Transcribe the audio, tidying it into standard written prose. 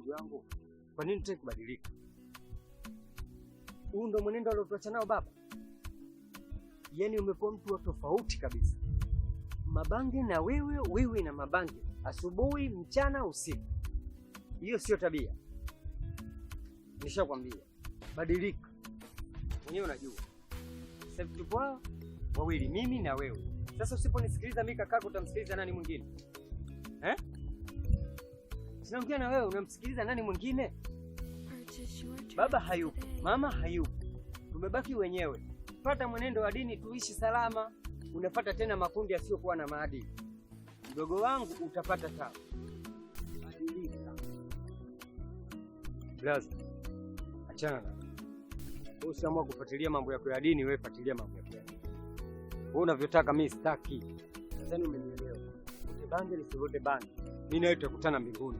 Mdogo wangu, kwa nini hutaki kubadilika? Huu ndo mwenendo aliotuacha nao baba. Yaani umekuwa mtu wa tofauti kabisa. Mabange na wewe, wewe na mabange, asubuhi, mchana, usiku. Hiyo sio tabia. Nishakwambia badilika, mwenyewe unajua. Sasa hivi tupo hawa wawili, mimi na wewe. Sasa usiponisikiliza mimi kakako, utamsikiliza nani mwingine eh? Sinaongea na wewe, unamsikiliza nani mwingine? Baba hayupo, mama hayupo, tumebaki wenyewe. Pata mwenendo wa dini, tuishi salama. Unapata tena makundi yasiyokuwa na maadili. Mdogo wangu, utapata tabu. Badilika blaza, achana na wewe. Usiamua kufuatilia mambo yako ya dini, wewe fuatilia mambo yako ya dini. Wewe unavyotaka, mimi sitaki. Nadhani umenielewa. Uvute bange nisivute bange, mimi na wewe tutakutana mbinguni.